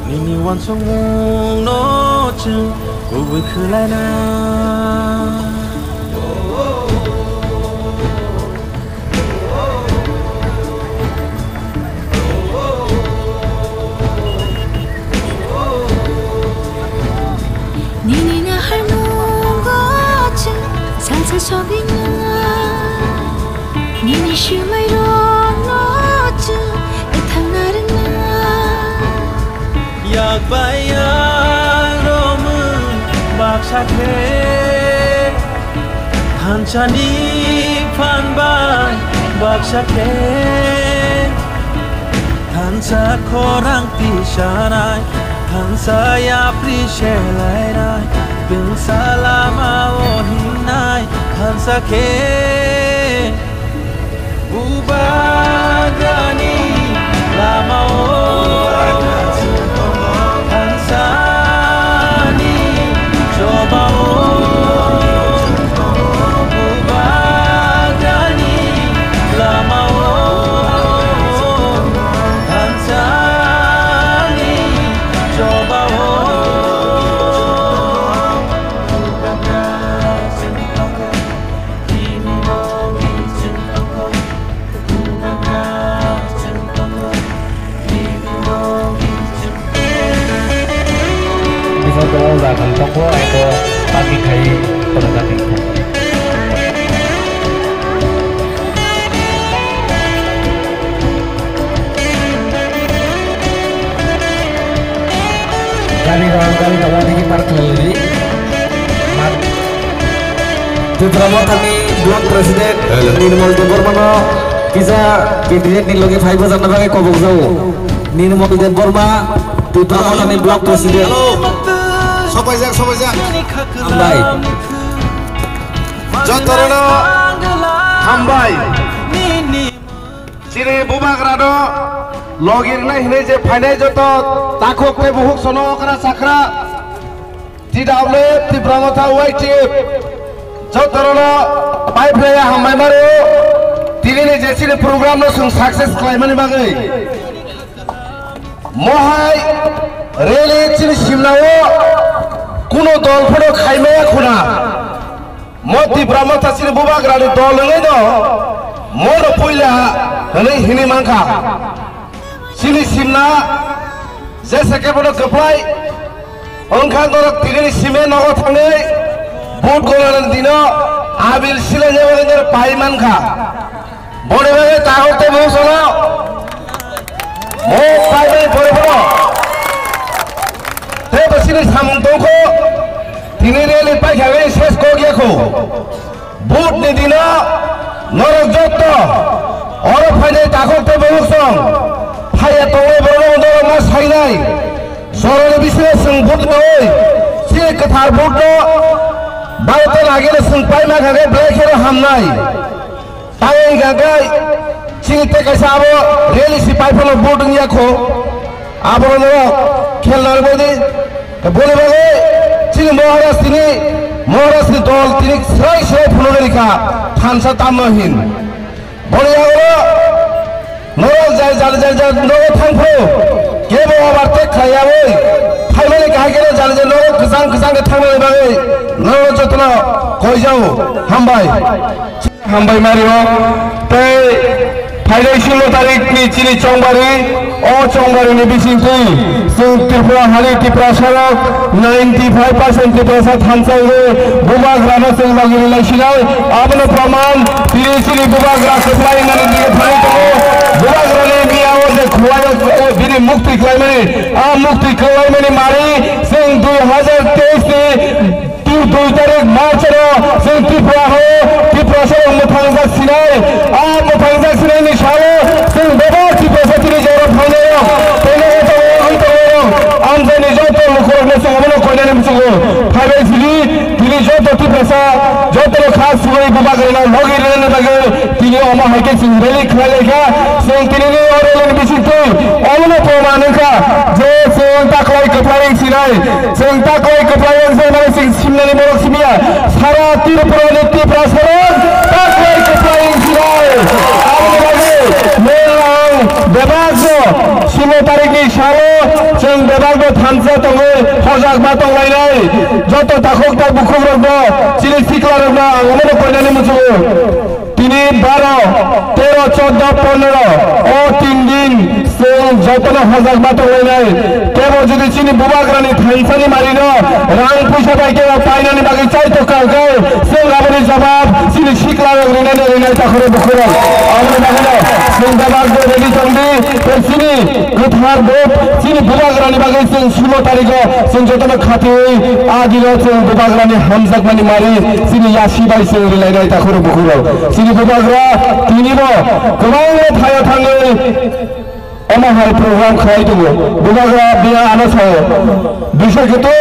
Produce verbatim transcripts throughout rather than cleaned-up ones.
Nini uansukmungno chwng kubui khwlaina. Nini naharmungo chwng salsa sogwina. Nini swmairokno chwng kwthang narwkna. Yak bai yak romwi baksa khe, thansani phan bai baksa khe. Thansa khorang tisanai, thansa yapri selainai, tungsa lama o hingnai, thansa khe. Bubagrani lama o, thansani choba o, Bubagrani lama o, thansani choba o. Bisa tongo, jaga tongkho, eko pagi khai, kono kati. Gari rok, gari tongo, digi park khlai di. Mat. Tipra Mothani Block President Nirmal Debbarmano kisa candidate ni loge phai bwjakna bagwi kobok jago. Nirmal Debbarma, Tipra Mothani Block President. Hello. Sopaijak, sopaijak. Hambai. Jotorno hambai. Chini bubagrano logi rwnai hinwi je phainai joto takhuk tei bukhuk sono okra chakra T W F Tipra Motha Y T F jotorno pai phlaiya hambai mano. Tinini je chini program no chwng success khlaimani bagwi. Mohai rally chini simnao kuno dol phano khaimaya khuna. Mo Tipra Motha chini bubagrani dol wngwi no mono puila hwnwi hini mankha. Chini simna jesa kebono kwplai wngkha norok tinini sime nogo thangwi vote gonanani dino abil silaina bagwi norok pai mankha. Boni bagwi takhuk tei bukhuk sono mo paimani pore phano tei bo chini samung tongkho, tini rally paikha bai ses kok yakho. Vote ni dino norok jotto oro phainai takhuk tei bukhuk song phaiya tongnai borokno norok ma sainai. Jorani bisingo chwng vote rwwi chini kwthar vote no Bharat rageno chwng paima kha khe belai kheno hamnai. Tangwi hwnkha khe chini tei kaisa abo rally si pai phano vote wngya kho. Abono norok khel narwkdi. Boni bagwi chini Maharaj tini, Maharaj ni dol tini swrai swrai phunugwi rikha thansa tamno hin. Boni yago norok jai jani jani jani nogo thangphuru kebo overtake khlaiyawi phaimani kahai kheno jani jani nogo kwchang kwchang khe thangnani bagwi norok jotono koijao. Hambai. Hambai mario tei phainai sulo tarik ni chini chongbari, o chongbari ni bisingtwi chwng Tripura hani Tiprasa rok ninety five percent Tiprasa thansa wngwi bubagrano chwng logi rwlai sinai. Abono proman tini chini bubagra kwplai wngmani dige thangwi tongo. Bubagrani miyao je khuaio bini muktwi khlaimani, a muktwi khlaimani mari chwng dui hazar teis ni Twi dui tarik March-o chwng Tripura hao Tiprasa rok mwthangjak sinai. A mwthangjak sinai ni salo chwng bebak Tiprasa tini jorok phainai rok, tei nogo tongo, wngwi tongo rok. Amchaini joto lukurokno chwng abono koinani muchungo. Phaibai sidi, tini joto Tiprasa, jotono kha sugwi bubagrano logi rwnani bagwi tini omo hai khe chwng rally khlai lai kha. Chwng tini ni o rally ni bisingtwi omono proman wngkha je chwng taklai kwplai wng sinai. Chwng taklai kwplai wng sinai, chwng simnani borok simiya. Sara Tripura ni Tiprasa rok taklai kwplai wng sinai. Aboni bagwi nwng ang bebak no Solo tarikni salo chwng bebakno thansa tongwi hojakma tonglainai. Joto takhuk tai bukhukrokno, chini siklarokno ang omono koinani muchungo. Tini baro, tero, choddo, pondro, o tin din chwng jotono hojakma tonglainai. Tebo jodi chini bubagrani thansani marino rang puisa bai kebo painani bagwi chai tongkha hwnkhe, chwng aboni jawab chini siklarok rinani rinai takhurok bukhurok. Aboni bagwino chwng bebakno ready tongdi, tei chini kwthar vote chini bubagrani bagwi chwng sulo tarikho chwng jotono khatiwi a dino chwng bubagrani hamjakmani mari chini yasi bai chwng rilainai takhurok bukhurok. Chini bubagra tinibo kwbangma thaio thangwi omo hai program khlai tongo. Bubagra biya ano sao. Bisai khe to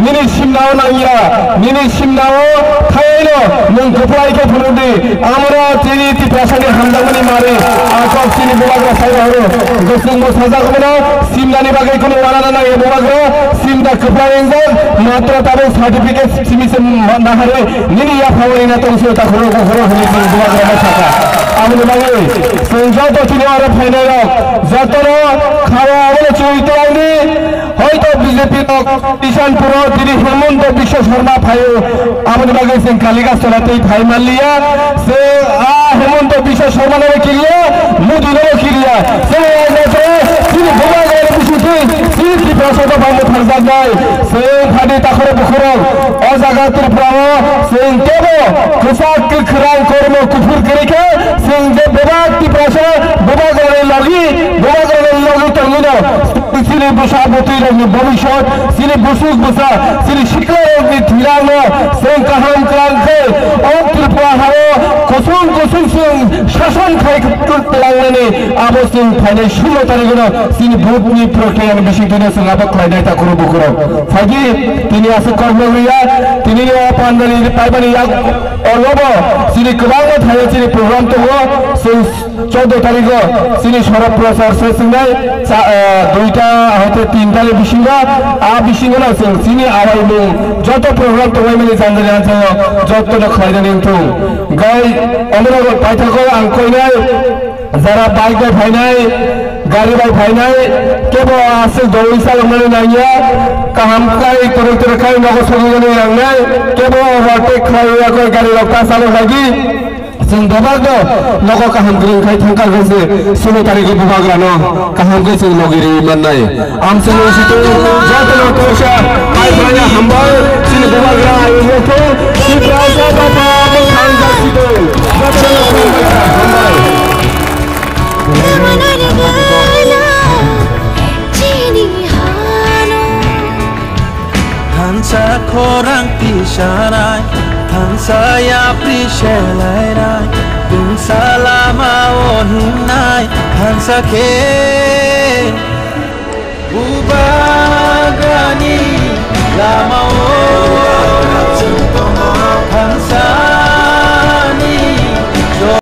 nini simnao nangya, nini simnao thaino nwng kwplai khe phunukdi. Amoro chini Tiprasani hamjakmani mari, a kok chini bubagra sai horo. Gosongbo sajak mano, simnani bagwi kunu wanana nangya bubagra, simda kwplai wngjak, matro tabuk certificate simi se ma-, nahare, nini yaphangni na tongsi takhuro bukhuro hwnwi chini bubagra ma saka. Aboni bagwi chwng joto chini oro phainairok, jotono khao abono chwng twlangdi. Hoito B J P rok Ishanpuro tini Hemanta Biswa Sarma phaio, aboni bagwi chwng Kaligastora tei phai manliya. Chwng a Hemanta Biswa Sarma no kiriya, Modi no kiriya. Chwng o jaga chini bubagra ni bisingtwi chini Tiprasa dopha mwthangjaknai. Chwng phadi takhoro bukhoro o jaga Tripura o chwng tebo kwchak kwkhrang kormo kuphur kwrwi khe chwng je bebak Tiprasa bubagra ni logi, bubagra ni logi tongwino. Chini bwsa bwtwi rokni bobiswt, chini bwswk bwsa, chini sikla rokni thwirakno chwng kaham kwlang khe o Tripura hao kusung kusung chwng sason khai twlangnani abo chwng phainai sulo tarigwno chini vote ni prokriyani bisingtwino chwng abo khlainai takhuro bukhuro. Phaidi tini aswk kok nogriya, tini o pandani paibani yak olobo chini kwbangma thaio chini program tongo, chwng Choudo tarikh o chini sorok prochar se swngnai cha-, ah, duita hoite tinta ni bisingo, a bisingo no chwng chini awaimung joto program tongmani jani jani anchalo joto no khlainani wngthung. Gai omono paithakgo ang koinai jara bike bai phainai, gari bai phainai, kebo aswk dongwi chaloknani nangya, kaham kai kwrwng kwrwng kai nogo sogwini nangnai, kebo overtake khlaiwi yakwi gari rok ta chalok laidi. Chwng bebakno nogo kaham kwrwng khai thangkha hwnkhe se sulo tarikh o bubagrano kaham khe chwng logi rwi mannai. Amchwng wngsitu jotono toisa hai phaina hambai chini bubagra ayung wngthung. Tiprasa dopha mwthang jak situ jotono khulumbai kha hambai. Thansa khorang tisanai, thansa yapri selainai, tungsa lama o himnai, thansa khe